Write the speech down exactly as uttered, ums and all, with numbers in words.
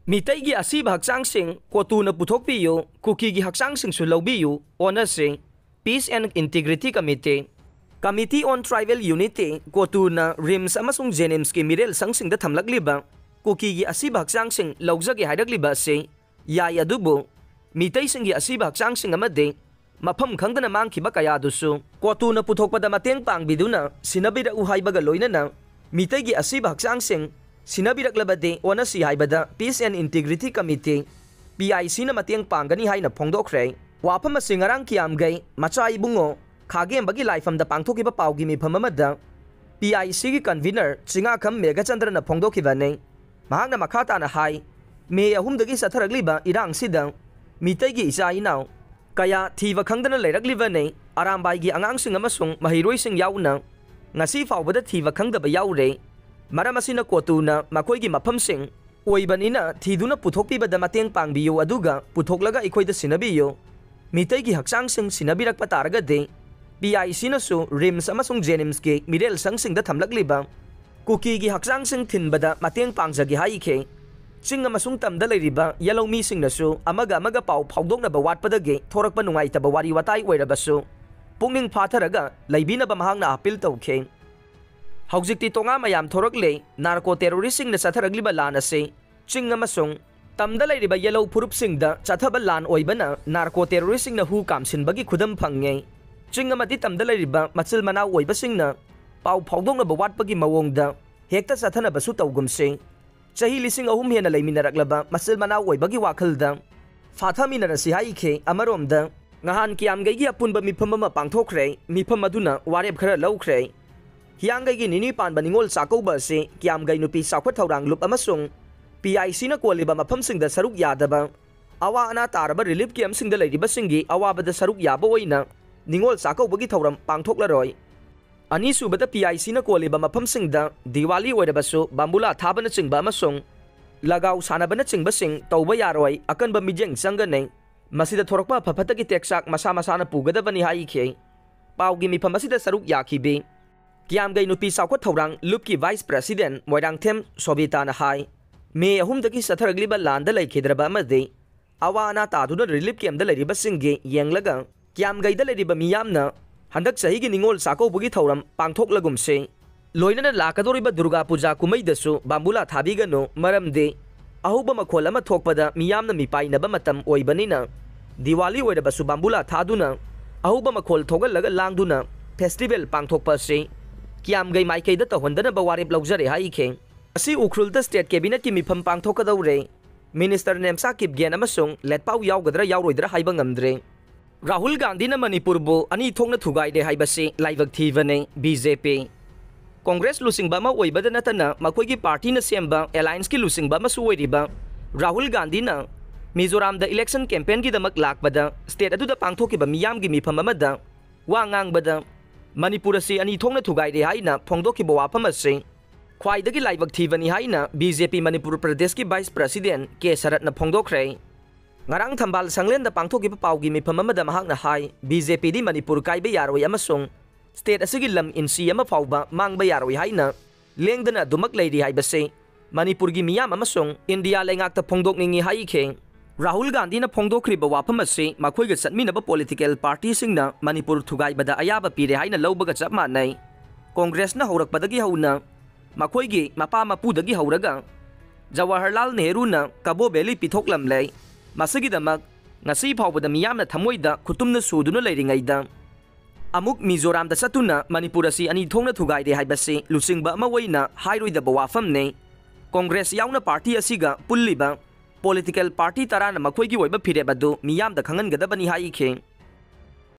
ꯃꯤꯇꯩꯒꯤ ꯑꯁꯤꯕ ꯍꯛꯆꯥꯡꯁꯤꯡ ꯀꯣꯇꯨꯅ ꯄꯨꯊꯣꯛꯄꯤꯌꯨ, ꯀꯨꯀꯤꯒꯤ ꯍꯛꯆꯥꯡꯁꯤꯡꯁꯨ ꯂꯧꯕꯤꯌꯨ, ꯑꯣꯟꯅꯁꯤ꯫ Peace and Integrity Committee, Committee on Tribal Unity, ꯀꯣꯇꯨꯅ RIMS ꯑꯃꯁꯨꯡ ꯖꯦꯅꯤꯝꯁꯀꯤ ꯃꯤꯔꯦꯜ ꯁꯪꯁꯤꯡꯗ ꯊꯝꯂꯛꯂꯤꯕ ꯀꯨꯀꯤꯒꯤ ꯑꯁꯤꯕ ꯍꯛꯆꯥꯡꯁꯤꯡ ꯂꯧꯖꯒꯦ ꯍꯥꯏꯔꯛꯂꯤꯕ ꯑꯁꯤ ꯌꯥꯏ, ꯑꯗꯨꯕꯨ ꯃꯤꯇꯩꯁꯤꯡꯒꯤ ꯑꯁꯤꯕ ꯍꯛꯆꯥꯡꯁꯤꯡ ꯑꯃꯗꯤ ꯃꯐꯝ ꯈꯪꯗꯅ ꯃꯥꯡꯈꯤꯕ ꯀꯌꯥꯗꯨꯁꯨ ꯀꯣꯇꯨꯅ ꯄꯨꯊꯣꯛꯄꯗ ꯃꯇꯦꯡ ꯄꯥꯡꯕꯤꯗꯨꯅ ꯁꯤꯟꯅꯕꯤꯔꯛꯎ ꯍꯥꯏꯕꯒ ꯂꯣꯏꯅꯅ ꯃꯤꯇꯩꯒꯤ ꯑꯁꯤꯕ ꯍꯛꯆꯥꯡꯁꯤꯡ ꯁꯤꯟꯅꯕꯤꯔꯛꯂꯕꯗꯤ ꯑꯣꯟꯅꯁꯤ ꯍꯥꯏꯕꯗ Peace and Integrity Committee, P I C ꯅ ꯃꯇꯦꯡ ꯄꯥꯡꯒꯅꯤ ꯍꯥꯏꯅ ꯐꯣꯡꯗꯣꯛꯈ꯭ꯔꯦ꯫ ꯋꯥꯐꯝ ꯑꯁꯤ ꯉꯔꯥꯡ ꯀꯤꯌꯥꯝꯒꯩ ꯃꯆꯥ ꯏꯕꯨꯡꯉꯣ ꯈꯥꯒꯦꯝꯕꯒꯤ ꯂꯥꯏꯐꯝꯗ ꯄꯥꯡꯊꯣꯛꯈꯤꯕ ꯄꯥꯎꯒꯤ ꯃꯤꯐꯝ ꯑꯃꯗ P I C ꯒꯤ convener ꯆꯤꯉꯥꯈꯝ ꯃꯦꯘꯆꯟꯗ꯭ꯔꯅ ꯐꯣꯡꯗꯣꯛꯈꯤꯕꯅꯤ꯫ ꯃꯍꯥꯛꯅ ꯃꯈꯥ ꯇꯥꯅ ꯍꯥꯏ, ꯃꯦ ꯑꯍꯨꯝꯗꯒꯤ ꯆꯠꯊꯔꯛꯂꯤꯕ ꯏꯔꯥꯡꯁꯤꯗ ꯃꯤꯇꯩꯒꯤ ꯏꯆꯥ ꯏꯅꯥꯎ ꯀꯌꯥ ꯊꯤꯕ ꯈꯪꯗꯅ ꯂꯩꯔꯛꯂꯤꯕꯅꯤ꯫ ꯑꯔꯥꯝꯕꯥꯏꯒꯤ ꯑꯉꯥꯡꯁꯤꯡ ꯑꯃꯁꯨꯡ ꯃꯍꯩꯔꯣꯏꯁꯤꯡ ꯌꯥꯎꯅ ꯉꯁꯤ ꯐꯥꯎꯕꯗ ꯊꯤꯕ ꯈꯪꯗꯕ ꯌꯥꯎꯔꯦ꯫ ꯃꯔꯝ ꯑꯁꯤꯅ ꯀꯣꯇꯨꯅ ꯃꯈꯣꯏꯒꯤ ꯃꯐꯝꯁꯤꯡ ꯑꯣꯏꯕꯅꯤꯅ ꯊꯤꯗꯨꯅ ꯄꯨꯊꯣꯛꯄꯤꯕꯗ ꯃꯇꯦꯡ ꯄꯥꯡꯕꯤꯌꯨ, ꯑꯗꯨꯒ ꯄꯨꯊꯣꯛꯂꯒ ꯑꯩꯈꯣꯏꯗ ꯁꯤꯟꯅꯕꯤꯌꯨ꯫ ꯃꯤꯇꯩꯒꯤ ꯍꯛꯆꯥꯡꯁꯤꯡ ꯁꯤꯟꯅꯕꯤꯔꯛꯄ ꯇꯥꯔꯒꯗꯤ P I C ꯅꯁꯨ ꯔꯤꯝꯁ ꯑꯃꯁꯨꯡ ꯖꯦꯅꯤꯝꯁꯀꯤ ꯃꯤꯔꯦꯜ ꯁꯪꯁꯤꯡꯗ ꯊꯝꯂꯛꯂꯤꯕ ꯀꯨꯀꯤꯒꯤ ꯍꯛꯆꯥꯡꯁꯤꯡ ꯊꯤꯟꯕꯗ ꯃꯇꯦꯡ ꯄꯥꯡꯖꯒꯦ ꯍꯥꯏꯈꯤ꯫ ꯆꯤꯡ ꯑꯃꯁꯨꯡ ꯇꯝꯗ ꯂꯩꯔꯤꯕ ꯌꯦꯜꯍꯧꯃꯤꯁꯤꯡꯅꯁꯨ ꯑꯃꯒ ꯑꯃꯒ ꯄꯥꯎ ꯐꯥꯎꯗꯣꯛꯅꯕ ꯋꯥꯠꯄꯗꯒꯤ ꯊꯣꯔꯛꯄ ꯅꯨꯡꯉꯥꯏꯇꯕ ꯋꯥꯔꯤ ꯋꯥꯇꯥꯏ ꯑꯣꯏꯔꯕꯁꯨ ꯄꯨꯛꯅꯤꯡ ꯐꯥꯊꯔꯒ ꯂꯩꯕꯤꯅꯕ ꯃꯍꯥꯛꯅ ꯑꯄꯤꯜ ꯇꯧꯈꯤ꯫ ꯍꯧꯖꯤꯛꯇꯤ ꯇꯣꯉꯥ ꯃꯌꯥꯝ ꯊꯣꯔꯛꯂꯦ꯫ ꯅꯥꯔꯀꯣ ꯇꯦꯔꯣꯔꯤꯁꯁꯤꯡꯅ ꯆꯠꯊꯔꯛꯂꯤꯕ ꯂꯥꯟ ꯑꯁꯤ ꯆꯤꯡ ꯑꯃꯁꯨꯡ ꯇꯝꯗ ꯂꯩꯔꯤꯕ ꯌꯦꯜꯍꯧ ꯐꯨꯔꯨꯞꯁꯤꯡꯗ ꯆꯠꯊꯕ ꯂꯥꯟ ꯑꯣꯏꯕꯅ ꯅꯥꯔꯀꯣ ꯇꯦꯔꯣꯔꯤꯁꯁꯤꯡꯅ ꯍꯨ ꯀꯥꯝꯁꯤꯟꯕꯒꯤ ꯈꯨꯗꯝ ꯐꯪꯉꯦ꯫ ꯆꯤꯡ ꯑꯃꯗꯤ ꯇꯝꯗ ꯂꯩꯔꯤꯕ ꯃꯆꯤꯜ ꯃꯅꯥꯎ ꯑꯣꯏꯕꯁꯤꯡꯅ ꯄꯥꯎ ꯐꯥꯎꯗꯣꯛꯅꯕ ꯋꯥꯠꯄꯒꯤ ꯃꯑꯣꯡꯗ ꯍꯦꯛꯇ ꯆꯠꯊꯅꯕꯁꯨ ꯇꯧꯒꯨꯝꯁꯤ꯫ ꯆꯍꯤ ꯂꯤꯁꯤꯡ ꯑꯍꯨꯝ ꯍꯦꯟꯅ ꯂꯩꯃꯤꯟꯅꯔꯛꯂꯕ ꯃꯆꯤꯜ ꯃꯅꯥꯎ ꯑꯣꯏꯕꯒꯤ ꯋꯥꯈꯜꯗ ꯐꯥꯊꯃꯤꯟꯅꯔꯁꯤ ꯍꯥꯏꯈꯤ꯫ ꯑꯃꯔꯣꯝꯗ, ꯉꯍꯥꯟ ꯀꯤꯌꯥꯝꯒꯩꯒꯤ ꯑꯄꯨꯟꯕ ꯃꯤꯐꯝ ꯑꯃ ꯄꯥꯡꯊꯣꯛꯈ꯭ꯔꯦ꯫ ꯃꯤꯐꯝ ꯑꯗꯨꯅ ꯋꯥꯔꯦꯞ ꯈꯔ ꯂꯧꯈ꯭ꯔꯦ꯫ ꯍꯤꯌꯥꯡꯒꯩꯒꯤ ꯅꯤꯅꯤ ꯄꯥꯟꯕ ꯅꯤꯉꯣꯜ ꯆꯥꯛꯀꯧꯕ ꯑꯁꯤ ꯀꯤꯌꯥꯝꯒꯩ ꯅꯨꯄꯤ ꯆꯥꯎꯈꯠ ꯊꯧꯔꯥꯡ ꯂꯨꯞ ꯑꯃꯁꯨꯡ P I C ꯅ ꯀꯣꯜꯂꯤꯕ ꯃꯐꯝꯁꯤꯡꯗ ꯁꯔꯨꯛ ꯌꯥꯗꯕ, ꯑꯋꯥ ꯑꯅꯥ ꯇꯥꯔꯕ relief camp ꯁꯤꯡꯗ ꯂꯩꯔꯤꯕꯁꯤꯡꯒꯤ ꯑꯋꯥꯕꯗ ꯁꯔꯨꯛ ꯌꯥꯕ ꯑꯣꯏꯅ ꯅꯤꯉꯣꯜ ꯆꯥꯛꯀꯧꯕꯒꯤ ꯊꯧꯔꯝ ꯄꯥꯡꯊꯣꯛꯂꯔꯣꯏ꯫ ꯑꯅꯤꯁꯨꯕꯗ, P I C ꯅ ꯀꯣꯜꯂꯤꯕ ꯃꯐꯝꯁꯤꯡꯗ ꯗꯤꯋꯥꯂꯤ ꯑꯣꯏꯔꯕꯁꯨ ꯕꯥꯝꯕꯨꯂꯥ ꯊꯥꯕꯅꯆꯤꯡꯕ ꯑꯃꯁꯨꯡ ꯂꯒꯥꯎ ꯁꯥꯟꯅꯕꯅꯆꯤꯡꯕꯁꯤꯡ ꯇꯧꯕ ꯌꯥꯔꯣꯏ꯫ ꯑꯀꯟꯕ ꯃꯤꯠꯌꯦꯡ ꯆꯪꯒꯅꯤ꯫ ꯃꯁꯤꯗ ꯊꯣꯔꯛꯄ ꯑꯐ ꯐꯠꯇꯒꯤ ꯇꯦꯛꯆꯥꯛ ꯃꯁꯥ ꯃꯁꯥꯅ ꯄꯨꯒꯗꯕꯅꯤ ꯍꯥꯏꯈꯤ꯫ ꯄꯥꯎꯒꯤ ꯃꯤꯐꯝ ꯑꯁꯤꯗ ꯁꯔꯨꯛ ꯌꯥꯈꯤꯕꯤ ꯀꯤꯌꯥꯝꯒꯩ ꯅꯨꯄꯤ ꯆꯥꯎꯈꯠ ꯊꯧꯔꯥꯡ ꯂꯨꯞꯀꯤ vice president ꯃꯣꯏꯔꯥꯡꯊꯦꯝ ꯁꯣꯕꯤꯇꯥꯅ ꯍꯥꯏ, ꯃꯦ ꯑꯍꯨꯝꯗꯒꯤ ꯆꯠꯊꯔꯛꯂꯤꯕ ꯂꯥꯟꯗ ꯂꯩꯈꯤꯗ꯭ꯔꯕ ꯑꯃꯗꯤ ꯑꯋꯥ ꯑꯅꯥ ꯇꯥꯗꯨꯅ ꯔꯤꯂꯤꯐ ꯀꯦꯝꯞꯇ ꯂꯩꯔꯤꯕꯁꯤꯡꯒꯤ ꯌꯦꯡꯂꯒ ꯀ꯭ꯌꯥꯝꯒꯩꯗ ꯂꯩꯔꯤꯕ ꯃꯤꯌꯥꯝꯅ ꯍꯟꯗꯛ ꯆꯍꯤꯒꯤ ꯅꯤꯉꯣꯜ ꯆꯥꯛꯀꯧꯕꯒꯤ ꯊꯧꯔꯝ ꯄꯥꯡꯊꯣꯛꯂꯒꯨꯝꯁꯤ꯫ ꯂꯣꯏꯅꯅ ꯂꯥꯛꯀꯗꯧꯔꯤꯕ ꯗꯨꯔꯒꯥ ꯄꯨꯖꯥ ꯀꯨꯝꯍꯩꯗꯁꯨ ꯕꯥꯝꯕꯨꯂꯥ ꯊꯥꯕꯤꯒꯅꯨ, ꯃꯔꯝꯗꯤ ꯑꯍꯧꯕ ꯃꯈꯣꯜ ꯑꯃ ꯊꯣꯛꯄꯗ ꯃꯤꯌꯥꯝꯅ ꯃꯤꯄꯥꯏꯅꯕ ꯃꯇꯝ ꯑꯣꯏꯕꯅꯤꯅ ꯗꯤꯋꯥꯂꯤ ꯑꯣꯏꯔꯕꯁꯨ ꯕꯥꯝꯕꯨꯂꯥ ꯊꯥꯗꯨꯅ ꯑꯍꯧꯕ ꯃꯈꯣꯜ ꯊꯣꯛꯍꯜꯂꯒ ꯂꯥꯡꯗꯨꯅ ꯐꯦꯁꯇꯤꯚꯦꯜ ꯄꯥꯡꯊꯣꯛꯄ ꯑꯁꯤ ꯀ꯭ꯌꯥꯝꯒꯩ ꯃꯥꯏꯀꯩꯗ ꯇꯧꯍꯟꯗꯅꯕ ꯋꯥꯔꯦꯞ ꯂꯧꯖꯔꯦ ꯍꯥꯏꯈꯤ꯫ ꯑꯁꯤ ꯎꯈ꯭ꯔꯨꯜꯗ ꯁ꯭ꯇꯦꯠ ꯀꯦꯕꯤꯅꯦꯠꯀꯤ ꯃꯤꯐꯝ ꯄꯥꯡꯊꯣꯛꯀꯗꯧꯔꯦ꯫ ꯃꯤꯅꯤꯁꯇꯔ ꯅꯦꯝꯁꯥ ꯀꯤꯞꯒꯦꯟ ꯑꯃꯁꯨꯡ ꯂꯦꯠꯄꯥꯎ ꯌꯥꯎꯒꯗ꯭ꯔꯥ ꯌꯥꯎꯔꯣꯏꯗ꯭ꯔꯥ ꯍꯥꯏꯕ ꯉꯝꯗ꯭ꯔꯦ꯫ ꯔꯥꯍꯨꯜ ꯒꯥꯟꯙꯤꯅ ꯃꯅꯤꯄꯨꯔꯕꯨ ꯑꯅꯤ ꯊꯣꯛꯅ ꯊꯨꯒꯥꯏꯔꯦ ꯍꯥꯏꯕꯁꯤ ꯂꯥꯏꯕꯛ ꯊꯤꯕꯅꯤ꯫ ꯕꯤ ꯖꯦ ꯄꯤ ꯀꯣꯡꯒ꯭ꯔꯦꯁ ꯂꯨꯆꯤꯡꯕ ꯑꯃ ꯑꯣꯏꯕꯗ ꯅꯠꯇꯅ ꯃꯈꯣꯏꯒꯤ ꯄꯥꯔꯇꯤꯅ ꯁꯦꯝꯕ ꯑꯦꯂꯥꯏꯟꯁꯀꯤ ꯂꯨꯆꯤꯡꯕ ꯑꯃꯁꯨ ꯑꯣꯏꯔꯤꯕ ꯔꯥꯍꯨꯜ ꯒꯥꯟꯙꯤꯅ ꯃꯤꯖꯣꯔꯥꯝꯗ ꯏꯂꯦꯛꯁꯟ ꯀꯦꯝꯄꯦꯟꯒꯤꯗꯃꯛ ꯂꯥꯛꯄꯗ ꯁ꯭ꯇꯦꯠ ꯑꯗꯨꯗ ꯄꯥꯡꯊꯣꯛꯈꯤꯕ ꯃꯤꯌꯥꯝꯒꯤ ꯃꯤꯐꯝ ꯑꯃꯗ ꯋꯥ ꯉꯥꯡꯕꯗ ꯃꯅꯤꯄꯨꯔ ꯑꯁꯤ ꯑꯅꯤ ꯊꯣꯛꯅ ꯊꯨꯒꯥꯏꯔꯦ ꯍꯥꯏꯅ ꯐꯣꯡꯗꯣꯛꯈꯤꯕ ꯋꯥꯐꯝ ꯑꯁꯤ ꯈ꯭ꯋꯥꯏꯗꯒꯤ ꯂꯥꯏꯕꯛ ꯊꯤꯕꯅꯤ ꯍꯥꯏꯅ ꯕꯤ ꯖꯦ ꯄꯤ ꯃꯅꯤꯄꯨꯔ ꯄ꯭ꯔꯗꯦꯁꯀꯤ ꯚꯥꯏꯁ ꯄ꯭ꯔꯁꯤꯗꯦꯟ ꯀꯦ ꯁꯔꯠꯅ ꯐꯣꯡꯗꯣꯛꯈ꯭ꯔꯦ꯫ ꯉꯔꯥꯡ ꯊꯝꯕꯥꯜ ꯁꯪꯂꯦꯟꯗ ꯄꯥꯡꯊꯣꯛꯈꯤꯕ ꯄꯥꯎꯒꯤ ꯃꯤꯐꯝ ꯑꯃꯗ ꯃꯍꯥꯛꯅ ꯍꯥꯏ, ꯕꯤ ꯖꯦ ꯄꯤꯗꯤ ꯃꯅꯤꯄꯨꯔ ꯀꯥꯏꯕ ꯌꯥꯔꯣꯏ ꯑꯃꯁꯨꯡ ꯁ꯭ꯇꯦꯠ ꯑꯁꯤꯒꯤ ꯂꯝ ꯏꯟꯆꯤ ꯑꯃ ꯐꯥꯎꯕ ꯃꯥꯡꯕ ꯌꯥꯔꯣꯏ ꯍꯥꯏꯅ ꯂꯦꯡꯗꯅ ꯑꯗꯨꯃꯛ ꯂꯩꯔꯤ ꯍꯥꯏꯕꯁꯤ ꯃꯅꯤꯄꯨꯔꯒꯤ ꯃꯤꯌꯥꯝ ꯑꯃꯁꯨꯡ ꯏꯟꯗꯤꯌꯥ ꯂꯩꯉꯥꯛꯇ ꯐꯣꯡꯗꯣꯛꯅꯤꯡꯏ ꯍꯥꯏꯈꯤ꯫ ꯔꯥꯍꯨꯜ ꯒꯥꯟꯙꯤꯅ ꯐꯣꯡꯗꯣꯛꯈ꯭ꯔꯤꯕ ꯋꯥꯐꯝ ꯑꯁꯤ ꯃꯈꯣꯏꯒ ꯆꯠꯃꯤꯟꯅꯕ ꯄꯣꯂꯤꯇꯤꯀꯦꯜ ꯄꯥꯔꯇꯤꯁꯤꯡꯅ ꯃꯅꯤꯄꯨꯔ ꯊꯨꯒꯥꯏꯕꯗ ꯑꯌꯥꯕ ꯄꯤꯔꯦ ꯍꯥꯏꯅ ꯂꯧꯕꯒ ꯆꯞ ꯃꯥꯟꯅꯩ꯫ ꯀꯣꯡꯒ꯭ꯔꯦꯁꯅ ꯍꯧꯔꯛꯄꯗꯒꯤ ꯍꯧꯅ ꯃꯈꯣꯏꯒꯤ ꯃꯄꯥ ꯃꯄꯨꯗꯒꯤ ꯍꯧꯔꯒ ꯖꯋꯥꯍꯔꯂꯥꯜ ꯅꯦꯍꯔꯨꯅ ꯀꯕꯣ ꯚꯦꯂꯤ ꯄꯤꯊꯣꯛꯂꯝꯂꯦ꯫ ꯃꯁꯤꯒꯤꯗꯃꯛ ꯉꯁꯤ ꯐꯥꯎꯕꯗ ꯃꯤꯌꯥꯝꯅ ꯊꯃꯣꯏꯗ ꯈꯨꯇꯨꯝꯅ ꯁꯨꯗꯨꯅ ꯂꯩꯔꯤꯉꯩꯗ ꯑꯃꯨꯛ ꯃꯤꯖꯣꯔꯥꯝꯗ ꯆꯠꯇꯨꯅ ꯃꯅꯤꯄꯨꯔ ꯑꯁꯤ ꯑꯅꯤ ꯊꯣꯛꯅ ꯊꯨꯒꯥꯏꯔꯦ ꯍꯥꯏꯕꯁꯤ ꯂꯨꯆꯤꯡꯕ ꯑꯃ ꯑꯣꯏꯅ ꯍꯥꯏꯔꯣꯏꯗꯕ ꯋꯥꯐꯝꯅꯤ꯫ ꯀꯣꯡꯒ꯭ꯔꯦꯁ ꯌꯥꯎꯅ ꯄꯥꯔꯇꯤ ꯑꯁꯤꯒ ꯄꯨꯜꯂꯤꯕ ꯄꯣꯂꯤꯇꯤꯀꯦꯜ ꯄꯥꯔꯇꯤ ꯇꯔꯥꯅ ꯃꯈꯣꯏꯒꯤ ꯑꯣꯏꯕ ꯐꯤꯔꯦꯞ ꯑꯗꯨ ꯃꯤꯌꯥꯝꯗ ꯈꯪꯍꯟꯒꯗꯕꯅꯤ ꯍꯥꯏꯈꯤ꯫